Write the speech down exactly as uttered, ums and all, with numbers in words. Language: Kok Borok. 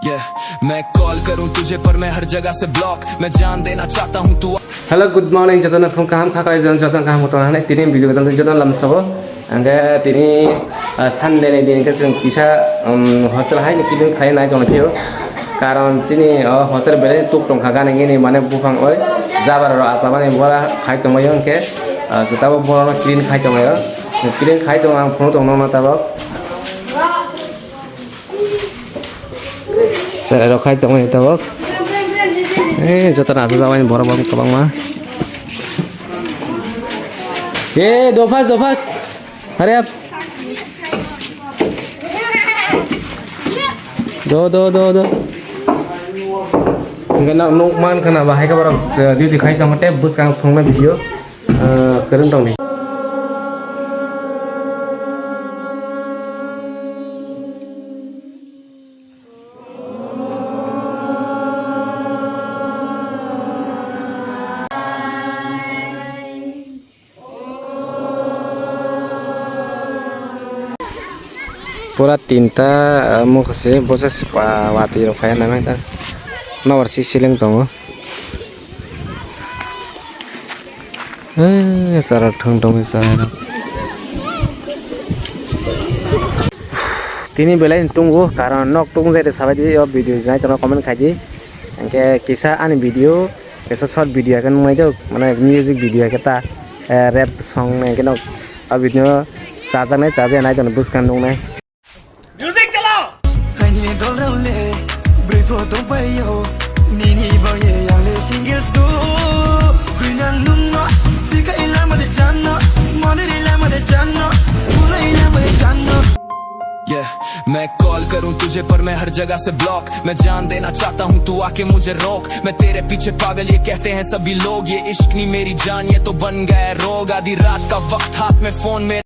Yeah, मैं कॉल करूं तुझे पर मैं हर जगह से ब्लॉक। मैं जान देना चाहता हूं तू। Hello, good morning, jotono phung kaham kha khlai, jotono kaham tong hwnwi tini video godan jotono lam sabo. Hwnkhe tini, ah, Sunday ni din khe chwng kisa, um, hostel hai ni clean khlai nai tong phio. Karon chini o hostel belai tuk tong kha gana gini mane buphang oi jabar ro achabani bora khai tongmai hwnkhe, ah, se tabok borok no clean khai tongmai o. Clean khai tong ang phunuk tong nokno tabok. Cherai rok khai tongmani tabok. Eh, joto nacha jabani borok bo kwbangma. Eh, do fast, do fast. Hurry up. Do, do, do, do. Hwnkhe nok, nok man khana ba hai khe borok, eh, duty khai tongo tei bwskang thwngna video. Ah, kwrwng tongdi. Pura tinta, ah, mokhe se bosa se pa watwi rok phai nang ta. Nobar si seleng tongo. Eh, sara thung thung sara. Tini belai ni tungo, karon nok tung jai de sabai di, o video jai tono comment khai di. Hwnkhe kisa ani video, kisa short video khe nung nai do, mane music video khe ta, eh, rap song hwnkhe nok, o video chajak nai, chajak nai tono bwskang nung nai. Music chalao! Aini dol rao le, broi pho tong pai yo. Nini bang ye yang le singles go. Kui nang nung no, tika ila ma de chan no, mone ri la ma de chan no, pula ila ma de chan no. Yeah, मैं कॉल करूं तुझे पर मैं हर जगह से ब्लॉक। मैं जान देना चाहता हूं तू आके मुझे रोक। मैं तेरे पीछे पागल ये कहते हैं सभी लोग। ये इश्क नहीं मेरी जान, ये तो बन गया रोग। आधी रात का वक्त हाथ में फोन मेरे